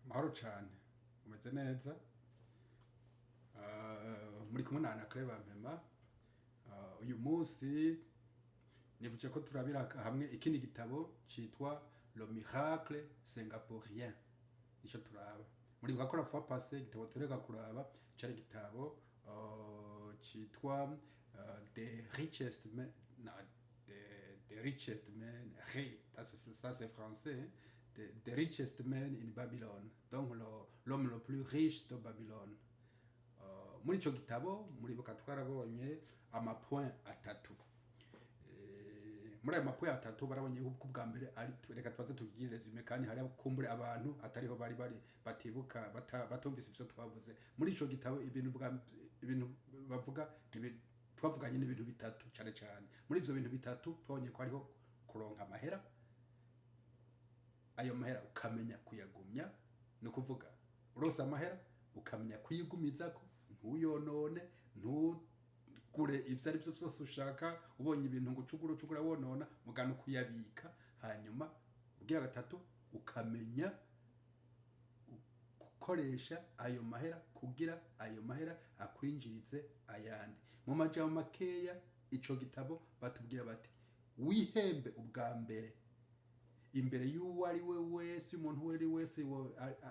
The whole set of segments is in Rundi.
Mahoro cane, umeze neza? Muri kumwe na Anaclet Bampema. Uyu munsi nivuje ko turabira hamwe ikindi gitabo citwa Le Miracle Singapourien. Nico turaba. Muribuka ko la fois passée igitabo tureka kuraba cari igitabo citwa The Richest Man, no, The Richest Man, ça c'est français, hein? The Richest Man in Babylon, donc l'homme le plus riche de Babylone. Muri ico gitabo muribuka twarabonye ama points atatu. Muri ayo ma points atatu barabonye yuko ubwa mbere ari, reka tubanze tugire résumé, kandi hari kumbure abantu atariho bari batibuka, batumvise ivyo twavuze muri ico gitabo. Ibintu bavuga, twavuganye n'ibintu bitatu cane cane. Muri ivyo bintu bitatu twabonye ko hariho kuronka amahera, ayo mahera ukamenya kuyagumya. Ni ukuvuga urose amahera ukamenya kuyigumizako, ntuyonone, ntugure ivyo ari byo vyose ushaka, ubonye ibintu ngo ucugure ucugura wonona, mugana kuyabika. Hanyuma ugira gatatu, ukamenya gukoresha ayo mahera kugira ayo mahera akwinjirize ayandi. Mu majambo makeya, ico gitabo batubwira bati: wihembe ubwa mbere imbere y'uwo ari we wese, umuntu uwo ari we wese,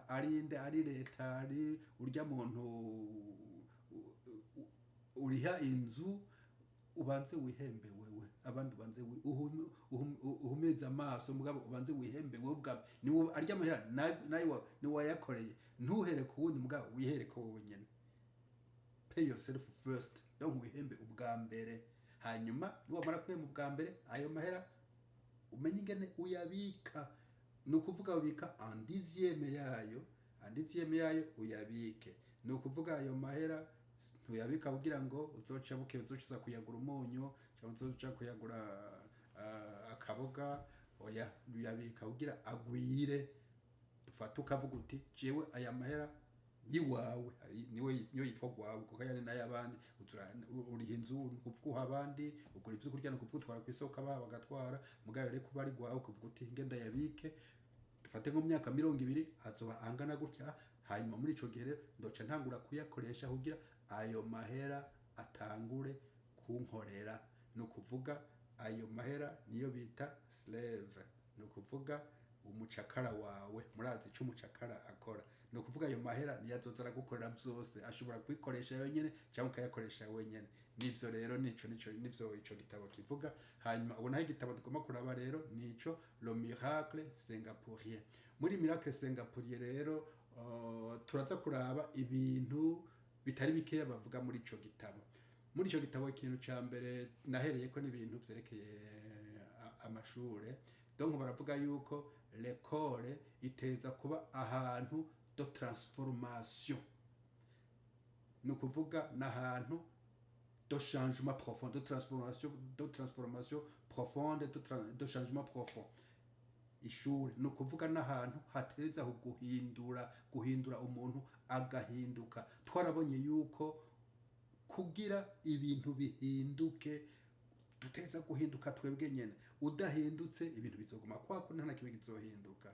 ari nde, ari leta, ari urya muntu uriha inzu, ubanze wihembe wewe. Abandi ubanze uhumirize amaso, mugabo ubanze wihembe wewe ubwawe. Niwe arya amahera nawe ni wayakoreye. Ntuhere ku wundi, mugabo wihere ko wowe nyene. Pay yourself first, donc wihembe ubwa mbere. Hanyuma niwamara kwihemba ubwa mbere, ayo mahera umenye ingene uyabika. Ni ukuvuga ubika un dixième yayo, un dixième yayo uyabike. Ni ukuvuga ayo mahera ntuyabika kugira ngo uzoca buke uzoca uza kuyagura umunyu cyangwa uzoca kuyagura akaboga. Oya, uyabika kugira agwire. Ufata ukavuga uti: jewe aya mahera yiwawe niwe yitwa gwawe, kuko ayandi n'ay'abandi. Uriha inzu, ni ukuvuga uha abandi, ugura ivyo kurya, ni ukuvuga utwara kw'isoko, aba bagatwara. Mugabo rero kuba ari gwawe, ukavuga uti: nge ndayabike, dufate nko mu myaka 20 azoba angana gutya. Hanyuma muri ico gihe rero ndoca ntangura kuyakoresha kugira ayo mahera atangure kunkorera. Ni ukuvuga ayo mahera niyo bita slave, ni ukuvuga umucakara wawe. Murazi ico umucakara akora. Ni ukuvuga ayo mahera niyo azoza aragukorera vyose. Ashobora kuyikoresha wenyene cyangwa ukayakoresha wenyene. Nivyo rero, nico nivyo ico gitabo kivuga. Hanyuma ubu naho igitabo tugomba kuraba rero nico Le Miracle Singapourien. Muri Miracle Singapourien rero turaza kuraba ibintu bitari bikeya bavuga muri ico gitabo. Muri ico gitabo, ikintu ca mbere nahereye ko n'ibintu vyerekeye amashure. Donc baravuga yuko l'école iteza kuba ahantu de transformation, ni ukuvuga n'ahantu de changement profond, de transformation profonde, de changement profond. Ishuri ni ukuvuga n'ahantu hatereza guhindura umuntu agahinduka. Twarabonye yuko kugira ibintu bihinduke duteza guhinduka twebwe nyene. Udahindutse, ibintu bizoguma kwako, nta na kimwe kizohinduka.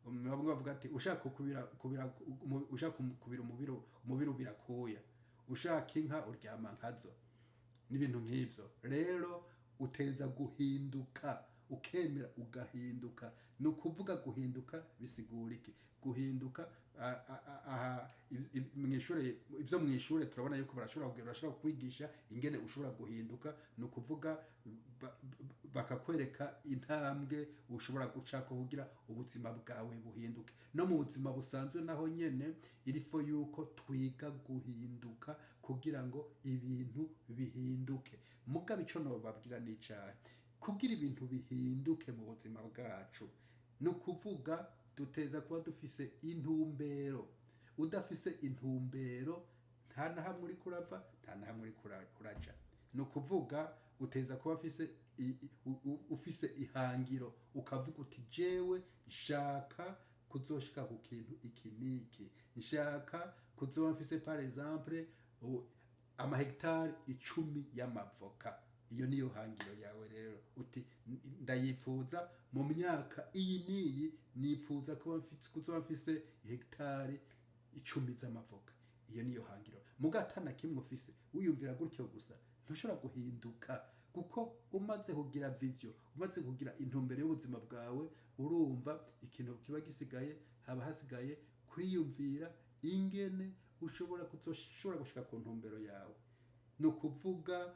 Bamwe bavuga ati: ushaka kubira kubira ushaka kubira umubiro, umubiri ubira kuya, ushaka inka uryama nkazo, n'ibintu nk'ivyo. Rero uteza guhinduka, ukemera ugahinduka. Ni ukuvuga guhinduka bisigura iki? Guhinduka aha mw'ishure, ivyo mw'ishure turabona yuko barashobora kwigisha ingene ushobora guhinduka. Ni ukuvuga bakakwereka intambwe ushobora gucako kugira ubuzima bwawe buhinduke. No mu buzima busanzwe naho nyene il faut yuko twiga guhinduka kugira ngo ibintu bihinduke. Mugabo ico nobabwira n'icahe? Kugira ibintu bihinduke mu buzima bwacu, ni ukuvuga duteza kuba dufise intumbero. Udafise intumbero, nta na hamwe uriko urava, nta na hamwe uriko uraja. Ni ukuvuga uteza kuba ufise ufise ihangiro, ukavuga uti: jewe nshaka kuzoshika ku kintu iki n'iki, nshaka kuzoba mfise par exemple amahegitari 10 y'amavoka. Iyo niyo hangiro yawe. Rero uti: Ndayipfuza mu myaka iyi n'iyi, nipfuza kuba kuzoba mfise hegitari 10 z'amavoka. Iyo niyo hangiro. Muga atana kimwe ufise, wiyumvira gutyo gusa, ntushobora guhinduka, kuko umaze kugira vision, umaze kugira intumbero y'ubuzima bwawe, urumva ikintu kiba gisigaye, haba hasigaye kwiyumvira ingene ushobora kuzoshobora gushika ku ntumbero yawe. Ni ukuvuga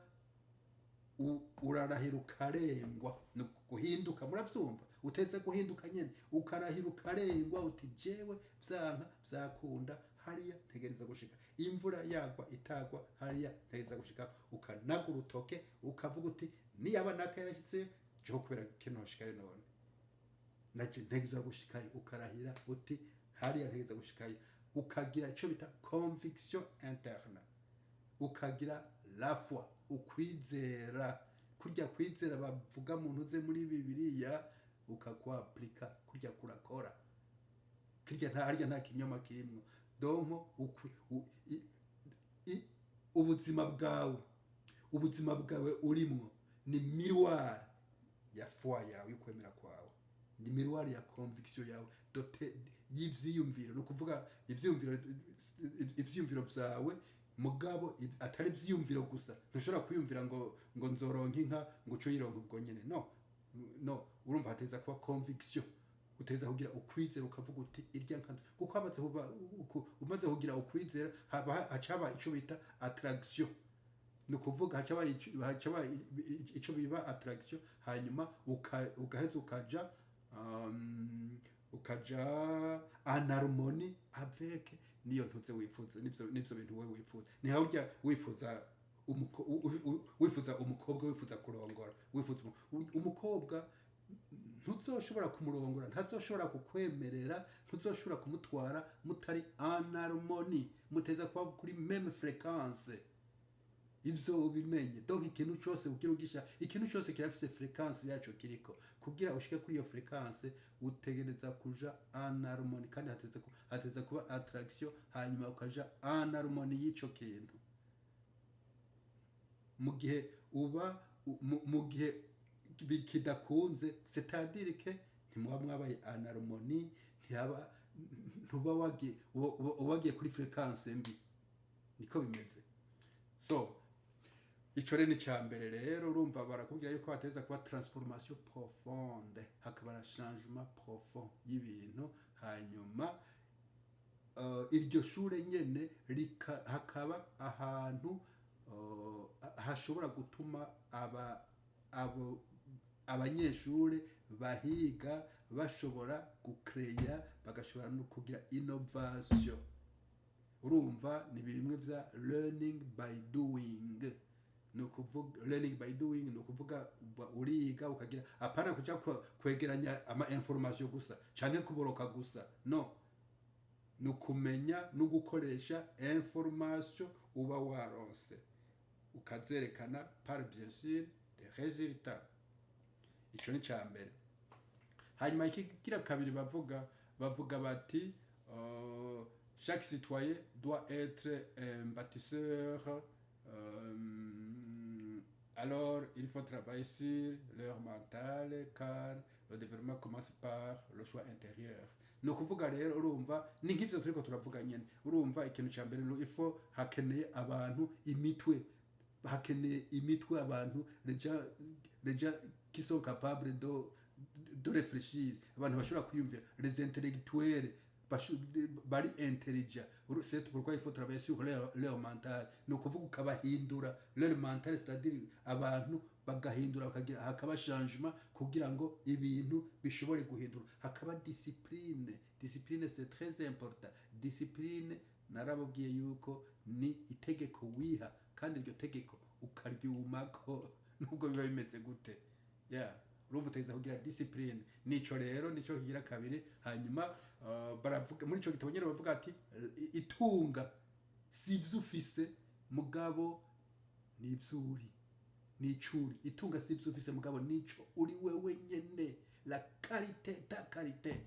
urarahira ukarengwa. Ni guhinduka, muravyumva? Uteze guhinduka nyene, ukarahira ukarengwa uti: "Jewe vyanka vyakunda, hariya ntegereza gushika. Imvura yagwa itagwa, hariya ntegereza gushika." Ukanaga urutoke, ukavuga uti: "Niyaba naka yarashitseyo, jeho kubera kino shikayo none naje ntegereza gushikayo." Ukarahira uti: "Hariya ntegereza gushikayo." Ukagira ico bita conviction interne, ukagira la foi, ukwizera, kurya kwizera bavuga mu ntuze muri Bibiliya, ukakwapurika kurya kurakora kirya, nta harya nta kinyoma kirimwo. Donc ubuzima bwawe urimwo ni miroir ya foi yawe, y'ukwemera kwawe, ni miroir ya conviction yawe dote y'ivyiyumviro. Ni ukuvuga ivyiyumviro vyawe, mugabo atari ivyiyumviro gusa. Ntushobora kwiyumvira ngo nzoronka inka, ngo uce uyironka ubwo nyene. No, no, urumva hateza kuba conviction, uteza kugira ukwizera, ukavuga uti: "Irya nka." Kuko umaze kugira ukwizera, haba hacaba ico bita attraction. Ni ukuvuga hacaba ico biba attraction, hanyuma ugaheza ukaja en harmonie avec niyo ntuze wifuza, nivyo bintu wewe wifuza. Ni urya wifuza wifuza umukobwa, wifuza kurongora, wifuza umukobwa, ntuzoshobora kumurongora, ntazoshobora kukwemerera, ntuzoshobora kumutwara mutari en harmonie. Muteza kuba kuri même fréquence, ivyo ubimenye. Donc ikintu cyose ugira ugisha, ikintu cyose kirafise fréquence yaco kiriko. Kugira ushike kuri iyo fréquence, utegereza kuja en harmonie, kandi hateza kuba attraction, hanyuma ukaja en harmonie y'ico kintu. Mu gihe uba mu gihe kidakunze, c'est-à-dire que ntimuba mwabaye en harmonie, ntihaba ntuba wagiye, uba wagiye kuri fréquence mbi. Niko bimeze. So ico rero ni ca mbere. Rero urumva barakubwira yuko hateza kuba transformation profonde, hakaba na changement profond y'ibintu. Hanyuma iryo shure nyene hakaba ahantu hashobora gutuma aba abo abanyeshure bahiga bashobora gucreya, bagashobora no kugira innovation. Urumva ni bimwe vya learning by doing. Ni ukuvuga learning by doing, ni ukuvuga uriga ukagira, apana kuja kwegeranya ama information gusa canke kuboroka gusa. No ni ukumenya no gukoresha information uba waronse, ukazerekana par bien sûr des résultats. Ico ni ca mbere. Hanyuma ikigira kabiri bavuga bati: "Chaque citoyen doit être un bâtisseur, alors il faut travailler sur leur mental, car le développement commence par le choix intérieur." Ni ukuvuga rero, urumva ni nk'ivyo turiko turavuga nyene. Urumva ikintu ca mbere il faut, hakeneye abantu imitwe, hakeneye imitwe, abantu, les gens qui sont capables de réfléchir, abantu bashobora kwiyumvira, les intellectuels bari intelligent. C'est pourquoi il faut travailler sur leur mental. Ni ukuvuga ukabahindura leur mental, c'est-à-dire abantu bagahindura, bakagira, hakaba changement kugira ngo ibintu bishobore guhindura. Hakaba discipline. Discipline, c'est très important. Discipline, narababwiye yuko ni itegeko wiha, kandi iryo tegeko ukaryumako nubwo biba bimeze gute. Yeah, urumva utegeza kugira discipline. Nico rero nico kigira kabiri. Hanyuma baravuga muri ico gitabo nyene, bavuga ati: "Itunga si ivyo ufise, mugabo ni ivyo uri, nico uri. Itunga si ivyo ufise, mugabo nico uri wewe nyene, la qualité, ta qualité,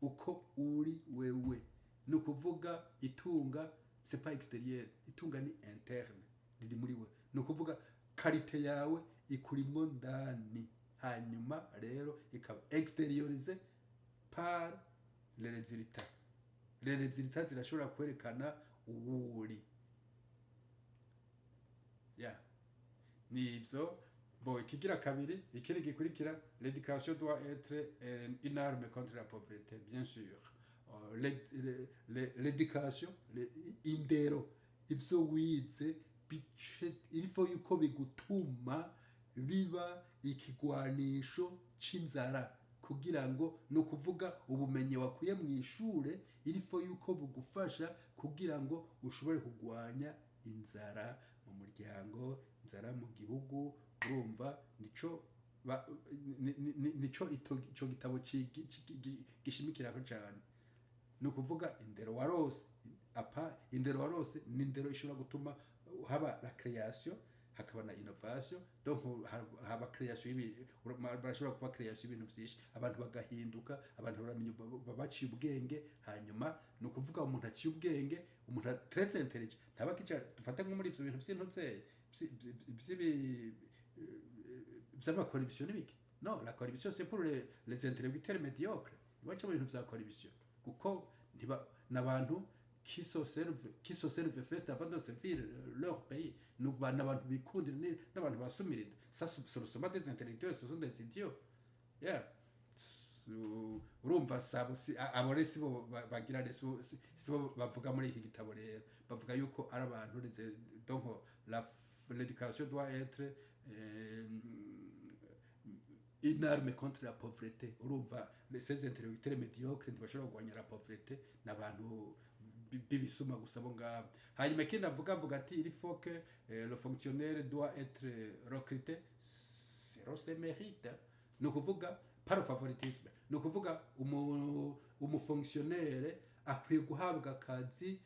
uko uri wewe." Ni ukuvuga itunga c'est pas extérieur, itunga ni interne, riri muri we. Ni ukuvuga qualité yawe ikurimwo ndani. Hanyuma rero ikaba extériorisé par les résultats. Les résultats zirashobora kwerekana uwuri ya nivyo. Bon, ikigira kabiri, ikindi gikurikira, l'éducation doit être une arme contre la pauvreté, bien sûr. L'éducation, indero, ivyo wize bice, il faut yuko bigutuma biba ikigwanisho c'inzara, kugira ngo, ni ukuvuga ubumenyi wakuye mu ishure, il faut yuko bugufasha kugira ngo ushobore kugwanya inzara mu muryango, inzara mu gihugu. Urumva nico nico ico gitabo gishimikirako cane. Ni ukuvuga indero warose, apa indero warose ni indero ishobora gutuma haba la création, hakaba na innovation. Donc haba création barashobora kuba création y'ibintu vyinshi, abantu bagahinduka, abantu baramenya, baciye ubwenge. Hanyuma ni ukuvuga umuntu aciye ubwenge, umuntu très intelligent, ntaba kica. Dufate nko muri ivyo bintu vy'intuze vy'ama corruption n'ibiki. Non, la corruption, c'est pour les intellectuels médiocres. Iwaca mu bintu vya corruption, kuko ntiba n'abantu qui se servent first avant de servir leur pays. Ni n'abantu bikundira, n'abantu basumirida. Ça, ce ne sont pas des intellectuels, ce sont des idiots, yeah. Urumva sabo si abo rero sibo bagira sibo bavuga muri iki gitabo. Rero bavuga yuko ari abantu donc l'éducation doit être une arme contre la pauvreté. Urumva ces intellectuels médiocres ntibashobora kurwanya la pauvreté, ni abantu b'ibisuma gusa bo ngabo. Hanyuma ikindi avuga ati il faut que le fonctionnaire doit être recruté selon ses mérites, ni ukuvuga par favoritisme. Ni ukuvuga umufonctionnaire akwiye guhabwa akazi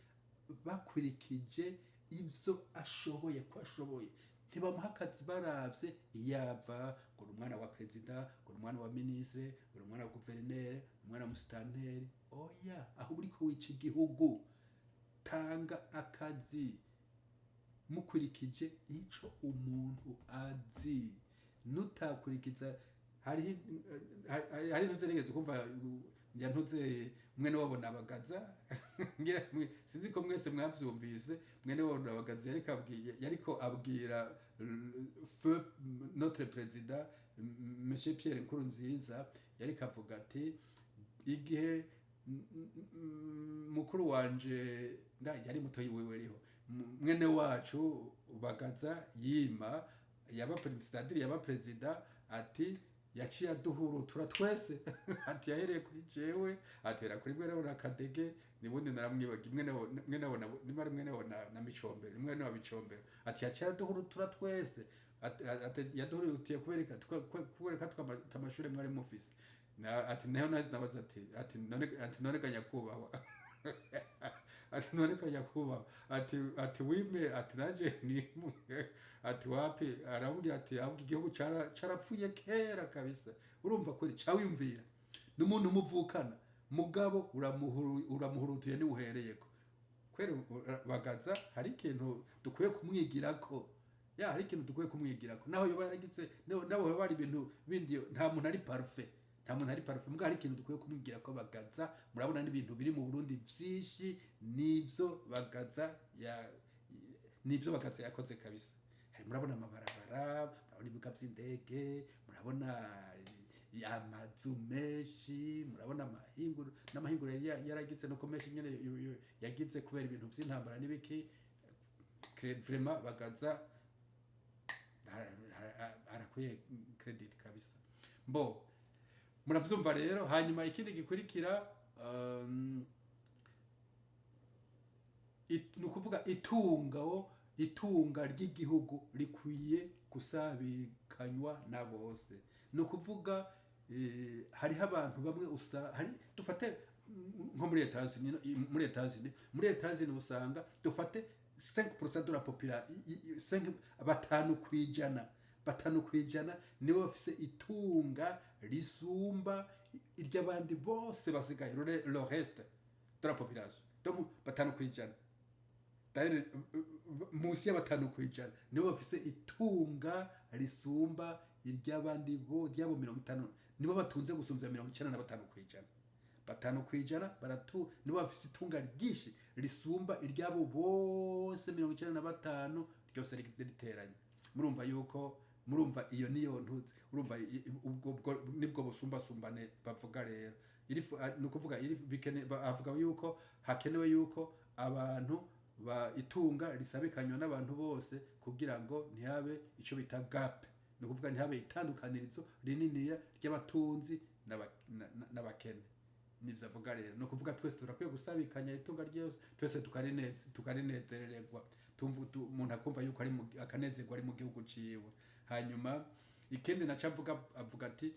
bakurikije ivyo ashoboye, ko ashoboye. Ntibamuha akazi baravye iyo ava, ngo ni umwana wa perezida, ngo ni umwana wa ministre, ngo ni umwana wa guverineri, umwana wa musitanteri. Oya, aho uriko wica igihugu. Tanga akazi mukurikije ico umuntu azi, nutakurikiza. Hariho hari ntuze nigeze kumva yantuze mwene wabo nabagaza. Ngira sinzi ko mwese mwavyumvise. Mwene wabo nabagaza yariko abwira feu notre président, monsieur Pierre Nkurunziza, yariko avuga ati igihe mukuru wanje yari mutoyi wiwe riho, mwene wacu Bagaza yima yaba perezida, yaba perezida, ati yaciye aduhurutura twese, ati yahereye kuri jewe, atera kuri mwene na Kadege, nibundi naramwibaga, mwene wo niba ari mwene wo na Micombero, mwene wa Micombero, ati yaciye aduhurutura twese. Ati yaduhurutiye kubereka amashure mwari mufise. Ati nayo nazi nabaza ati none kanyakubahwa, ati none kanyakubahwa, ati wime, ati naje nimwe, ati wapi. Aramubwira ati ahubwo igihugu carapfuye kera kabisa. Urumva kweri cawiyumvira n'umuntu muvukana, mugabo uramuhurutuye niwuhereyeko. Kweri Bagaza hari ikintu dukwiye kumwigirako, ya hari ikintu dukwiye kumwigirako, naho yoba yaragize, naho yoba ari ibintu bindi. Nta muntu ari parfait, nta muntu ari parfait, mugabo hari ikintu dukwiye kumwigira ko Bagaza. Murabona n'ibintu biri mu Burundi vyinshi nivyo Bagaza yakoze kabisa. Hari, murabona amabarabara, murabona ibibuga vy'indege, murabona amazu menshi, murabona amahinguro n'amahinguro yari yaragize, nuko menshi nyene yagize kubera ibintu vy'intambara n'ibiki. Vraiment Bagaza arakwiye crédit kabisa. Mbo muravyumva rero. Hanyuma ikindi gikurikira, ni ukuvuga itunga ry'igihugu rikwiye gusabikanywa na bose. Ni ukuvuga hariho abantu bamwe usa hari, dufate nko muri Etats-Unis, muri Etats-Unis usanga, dufate 5% de la population, 5, 5%, 5% nibo bafise itunga risumba iry'abandi bose basigaye, le reste de la population. Donc 5%. D'ailleurs, munsi ya 5% nibo bafise itunga risumba. iry'abandi bo ryabo 50, nibo batunze gusumvya 95%. 5% baratu nibo bafise itunga ryinshi risumba iryabo bose 95 ryose riteranye. Murumva yuko, murumva iyo niyo ntuzi, urumva ubwo nibwo busumbasumbane bavuga. Rero ni ukuvuga avuga yuko hakenewe yuko abantu ba itunga risabikanywa n'abantu bose kugira ngo ntihabe ico bita gap, ni ukuvuga ntihabe itandukanirizo rininiya ry'abatunzi n'abakene. Nivyo avuga. Rero ni ukuvuga twese turakwiye gusabikanya itunga ryose, twese tukarinezerererwa. Umuntu akumva yuko ari akanezerwa ari mu gihugu ciwe. Hanyuma ikindi naco avuga ati: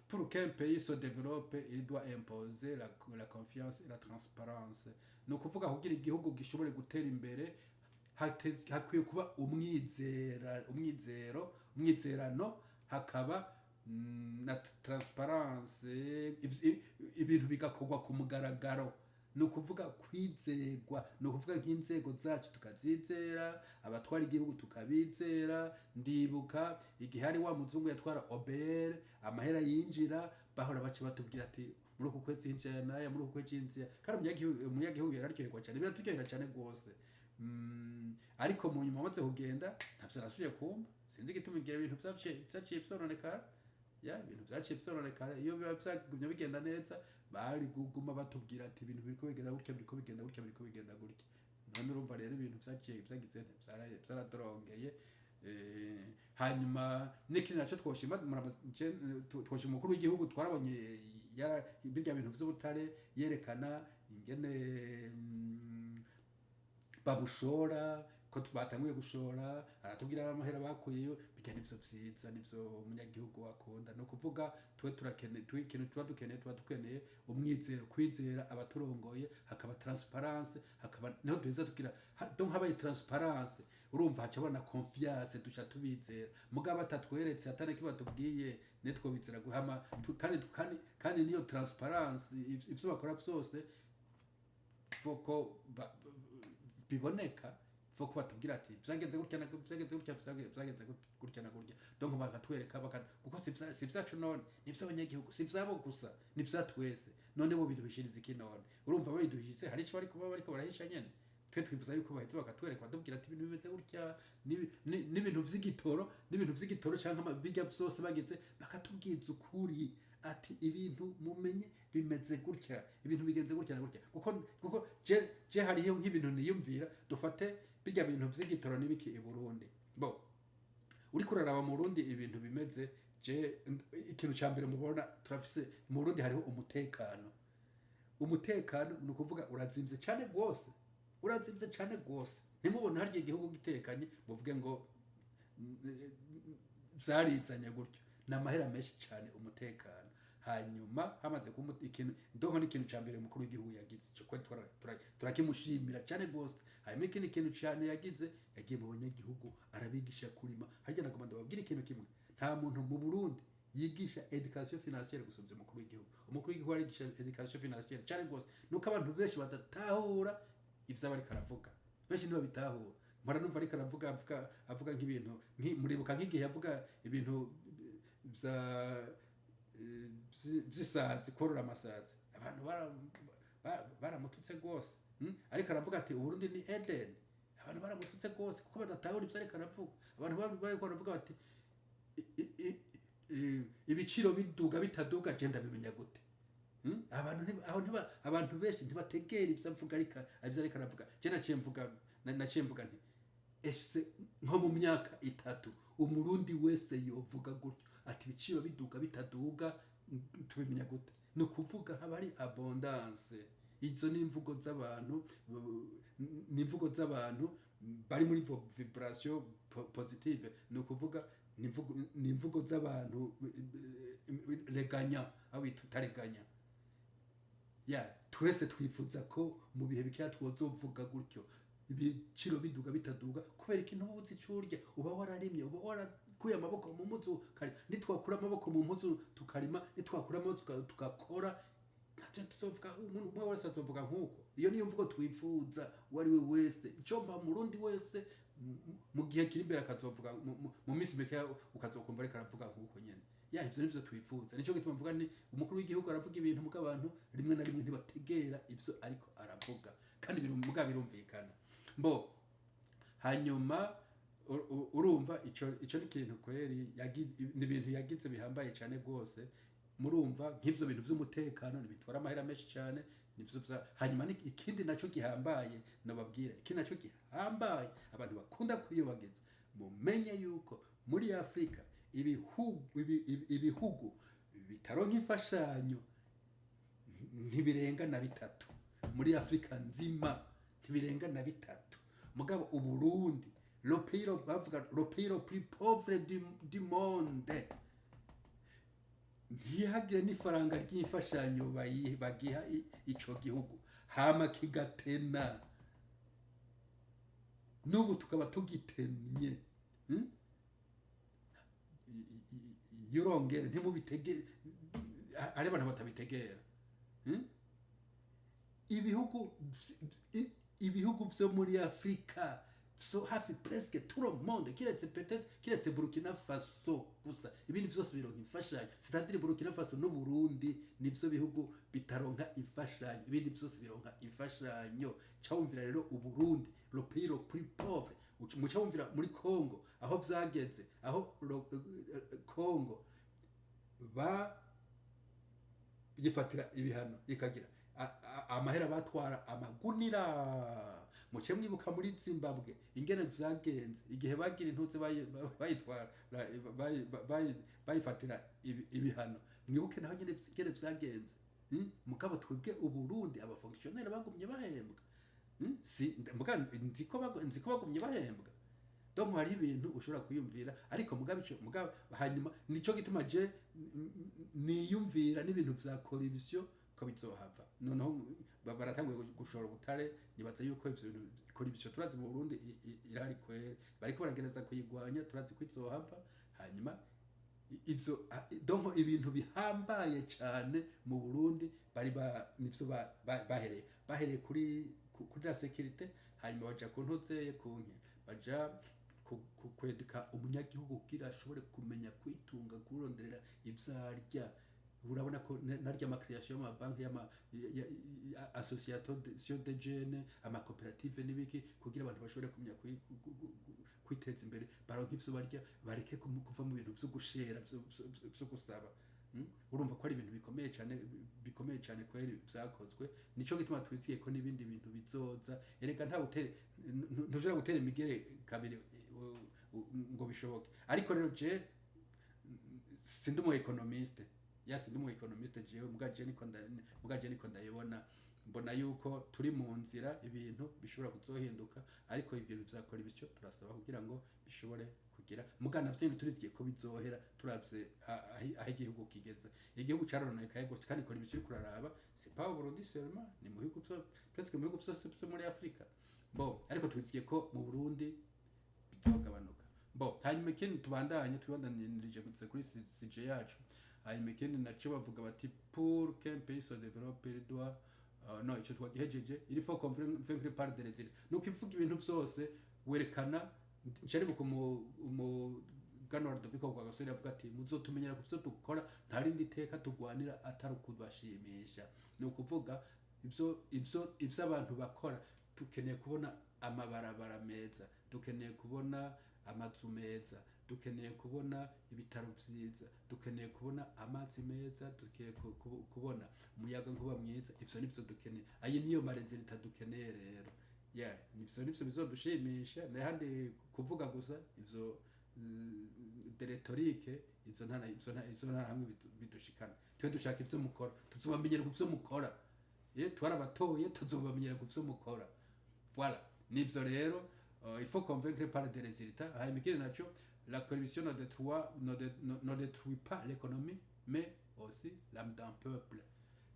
"Pour qu'un pays se développe, il doit imposer la confiance et la transparence." Ni ukuvuga kugira igihugu gishobore gutera imbere hakwiye kuba umwizera, umwizero, umwizerano, hakaba na transparence, ibintu bigakorwa ku mugaragaro. Ni ukuvuga kwizerwa, ni ukuvuga nk'inzego zacu tukazizera, abatwara igihugu tukabizera. Ndibuka igihe hari wa muzungu yatwara OBR, amahera yinjira bahora baca batubwira ati: "Muri uku kwezi hinjira naya, muri uku kwezi hinjira." Kandi umunyagihugu yararyoherwa cyane, biraturyohera cyane rwose. Ariko mu nyuma amaze kugenda ntavyo nasubiye kumva. Sinzi igituma igihe ibintu vyaciye vyononekara. Ya, ibintu vyaciye vyononekara. Iyo biba vyagumye bigenda neza, bari kuguma batubwira ati: "Ibintu biriko bigenda gutya, biriko bigenda gutya, biriko bigenda gutya." None urumva rero ibintu vyaciye vyagize nte? Vyaradorongeye. Hanyuma n'ikindi naco twoshima, twoshima umukuru w'igihugu. Twarabonye birya bintu vy'ubutare, yerekana ingene babushora, ko batanguye gushora, aratubwira n'amahera bakuyeyo. Bijya nivyo vyiza, nivyo umunyagihugu akunda. Ni ukuvuga tuwe turakene ikintu tuba dukeneye umwizero, kwizera abaturongoye, hakaba transparence, hakaba niho duheza tugira donc habaye transparence, urumva haca na confiance, duca tubizera. Mugabo batatweretse, atari kimwe batubwiye, nitwo bizera guhama. Kandi niyo transparence, ivyo bakora vyose foko biboneka, foko batubwira ati: "Vyagenze gutya na vyagenze gutya, vyagenze gutya na gutya." Donc bakatwereka kuko si vyacu none, ni ivy'abanyagihugu, si ivyabo gusa, ni vya twese. None bo biduhishiriza iki none? Urumva babiduhishije, hari ico bariko baba bariko barahisha nyene. Twe twifuza yuko baheza bakatwereka, batubwira ati: "Ibintu bimeze gutya," n'ibintu vy'igitoro canke bijya vyose bagize, bakatubwiza ukuri ati: "Ibintu mumenye bimeze gutya, ibintu bigenze gutya na gutya." Kuko je hariho nk'ibintu niyumvira. Dufate bijya bintu vy'igitoro n'ibiki i Burundi. Bo uriko uraraba mu Burundi ibintu bimeze, je ikintu ca mbere mubona turafise mu Burundi, hariho umutekano. Umutekano ni ukuvuga urazimvye cyane rwose, urazimvye cyane rwose. Ntimubone harya igihugu gitekanye muvuge ngo vyarizanye gutyo, ni amahera menshi cyane umutekano. Hanyuma hamaze kuba ikintu ndonko n'ikintu cya mbere umukuru w'igihugu yagize ico kweri turakimushimira cyane rwose. Hanyuma ikindi kintu cyane yagize, yagiye mu banyagihugu arabigisha kurima. Harya nagomba ndababwira ikintu kimwe: nta muntu mu Burundi yigisha éducation financière gusumvya umukuru w'igihugu. Umukuru w'igihugu arigisha éducation financière cyane rwose. Nuko abantu benshi badatahura ivyo aba ariko aravuga, benshi ntibabitahura. Mpora numva ariko aravuga, avuga nk'ibintu muribuka nk'igihe yavuga ibintu vya vy'isazi, korora amasazi, abantu baramututse rwose. Ariko aravuga ati: "Uburundi ni Eden." Abantu baramututse rwose kuko badatahura ivyo ariko aravuga. Abantu bariko baravuga bati: "Ibiciro biduga bitaduga, je ndabimenya gute?" Abantu aho ntiba, abantu benshi ntibategera ivyo avuga, ariko ivyo ariko aravuga. Je naciye mvuga nti: "Ese nko mu myaka 3 umurundi wese yovuga gutyo ati: 'Ibiciro biduga bitaduga, tubimenya gute?'" Ni ukuvuga haba ari abondance. Izo ni imvugo z'abantu, ni imvugo z'abantu bari muri vibration positive. Ni ukuvuga ni imvugo z'abantu reganya, aho bita utareganya. Ya, twese twifuza ko mu bihe bikeya twozovuga gutyo: ibiciro biduga bitaduga, kubera ikintu uba uzi ico urya, uba wararimye, uba warakuye amaboko mu mpuzu ukarima. Nitwakura amaboko mu mpuzu tukarima, nitwakura amaboko tugakora, ntacyo tuzovuga. Umuntu umwe wese azovuga nk'uko. Iyo niyo mvugo twifuza, uwo ari we wese, icyo mba murundi wese. Mu gihe kiri imbere akazovuga mu minsi mike, ukazokumva ariko aravuga nk'uko nyene. Ya, ivyo nivyo twifuza. Nico gituma mvuga ni umukuru w'igihugu aravuga ibintu, muga abantu rimwe na rimwe ntibategera ivyo ariko aravuga, kandi muga birumvikana. Mbo hanyuma urumva ico ni ikintu kweri ni ibintu yagize bihambaye cyane rwose. Murumva nk'ivyo bintu vy'umutekano ntibitwara amahera menshi cyane, nivyo vya hanyuma. Ni ikindi nacyo gihambaye nababwira, ikindi nacyo gihambaye abantu bakunda kwiyobagiza: mumenye yuko muri Afurika ibihugu bitaronka imfashanyo ntibirenga na bitatu. Muri Afurika nzima ntibirenga na bitatu. Mugabo Uburundi, le pays bavuga le pays le plus pauvre du monde, ntihagire n'ifaranga ry'imfashanyo bagiha ico gihugu, hama kigatena. N'ubu tukaba tugitemye. Yurongere ntimubitege, hari abantu batabitegera. Ibihugu vyo muri Afrika so hafi presque tout le monde, kiretse peut-être kiretse Burkina Faso gusa, ibindi vyose bironka imfashanyo. C'est-à-dire Burkina Faso n'u Burundi nivyo bihugu bitaronka imfashanyo, ibindi vyose bironka imfashanyo. Cawumvira rero Uburundi, le pays le plus pauvre, muca wumvira muri Congo aho vyageze, aho Congo ba yifatira ibihano, ikagira amahera batwara amagunira. Muce mwibuka muri Zimbabwe ingene vyagenze igihe bagira intuze bayitwara bayifatira ibihano. Mwibuke naho nyene ingene vyagenze. Mugabo twebwe Uburundi, aba fonctionnaires bagumye bahembwa. Si muga nzi ko bagumye bahembwa. Donc hari ibintu ushobora kwiyumvira, ariko mugabo ico mugabo hanyuma nico gituma je niyumvira n'ibintu vya corruption ko bizohava. Noneho baratanguye gushora ubutare. Nibaza yuko ivyo bintu corruption turazi mu Burundi irahari kwere, bariko baragereza kuyigwanya, turazi ko izohava. Hanyuma ivyo donc ibintu bihambaye cyane mu Burundi bari ba nivyo bahereye kuri la sécurité, hanyuma baja ku ntuzeye ku nke, baja kwedeka umunyagihugu kugira ashobore kumenya kwitunga, kuronderera ivyo arya. Urabona ko narya ama création y'amabanki, y'ama association de jeunes, amakoperative n'ibiki, kugira abantu bashobore kumenya kwiteza imbere, baronke ivyo barya, bareke kuva mu bintu vyo gushera, vyo gusaba. Urumva ko ari ibintu bikomeye cyane, bikomeye cyane kweri vyakozwe. Nico gituma twiziye ko n'ibindi bintu bizoza. Erega nta butere, ntushobora gutera imigere kabiri ngo bishoboke. Ariko rero je sindi umu économiste, ya, sindi umu économiste jewe, muga je niko ndayibona. Mbona yuko turi mu nzira, ibintu bishobora kuzohinduka, ariko ibintu vyakora ibisyo turasaba kugira ngo bishobore kugira muga navyo turizigiye ko bizohera. Turavye aho igihugu kigeze, igihugu carononekaye gose, kandi kora ibisyo kuraraba, c'est pas au Burundi seulement, ni mu bihugu presque mu bihugu vyose vyo muri Afrika. Bon, ariko twizigiye ko mu Burundi bizogabanuka. Bon, hanyuma ikindi tubandanye, tubandanirije gusa kuri sujet yacu. Hanyuma ikindi naco bavuga bati: pour qu'un pays se développe, il doit non, ico twagihejeje. Il faut convaincre par des résultats. Nuko ivuga ibintu vyose werekana. Nsharibuka umuganwa Rudoviko Rwagasore avuga ati: muzotumenyera ku vyo dukora, nta rindi teka tugwanira atari ukubashimisha. Ni ukuvuga ivyo abantu bakora. Dukeneye kubona amabarabara meza, dukeneye kubona amazu meza, dukeneye kubona ibitaro vyiza, dukeneye kubona amazi meza, dukeneye kubona umuyaga nkuba mwiza. Ivyo nivyo dukeneye, ayi niyo ma résultats dukeneye rero. Yeah, ivyo nivyo bizodushimisha. Nahandi kuvuga gusa ivyo de rhétorique, ivyo nta hamwe bidushikana. Twe dushaka ivyo mukora, tuzobamenyera ku vyo mukora. Ye, twarabatoye, tuzobamenyera ku vyo mukora. Voilà, nivyo rero. Il faut convaincre par des résultats. Hanyuma ikindi naco: la corruption ne détruit pas l'économie mais aussi l'âme d'un peuple.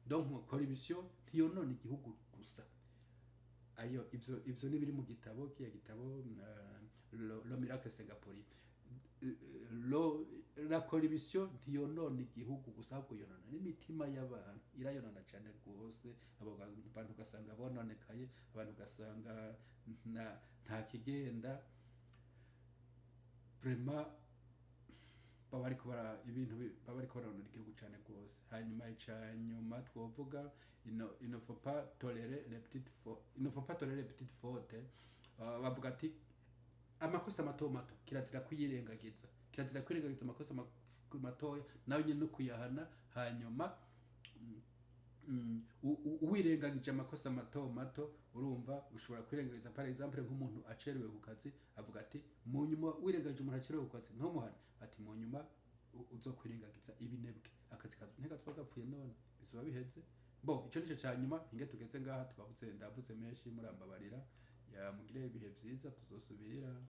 Donc corruption ntiyonona igihugu gusa. Ayo ivyo ni biri mu gitabo, kiya gitabo le miracle singapourien. La corruption ntiyonona igihugu gusa, ahubwo yonona n'imitima y'abantu, irayonona cyane rwose. Abo bantu ugasanga bononekaye, abantu ugasanga nta kigenda. Vraiment baba bariko bara ibintu baba bariko baronora igihugu cane rwose. Hanyuma ica nyuma twovuga, il ne faut pas tolérer les petites fautes, il ne faut pas tolérer les petites fautes. Bavuga ati amakosa mato mato kirazira kuyirengagiza, kirazira kwirengagiza amakosa matoya, nawe nyine no kuyahana. Hanyuma uwirengagije amakosa mato mato, urumva ushobora kwirengagiza par exemple nk'umuntu acerewe ku kazi. Avuga ati mu nyuma wirengagije umuntu acerewe ku kazi ntumuhane, ati mu nyuma uzokwirengagiza ibinebwe, akazi kazi ntigatwa gapfuye, none bizoba biheze. Bo ico nico ca nyuma. Hinge tugeze ngaha, twavuze, ndavuze menshi, murambabarira. Ya, mugire ibihe vyiza, tuzosubira.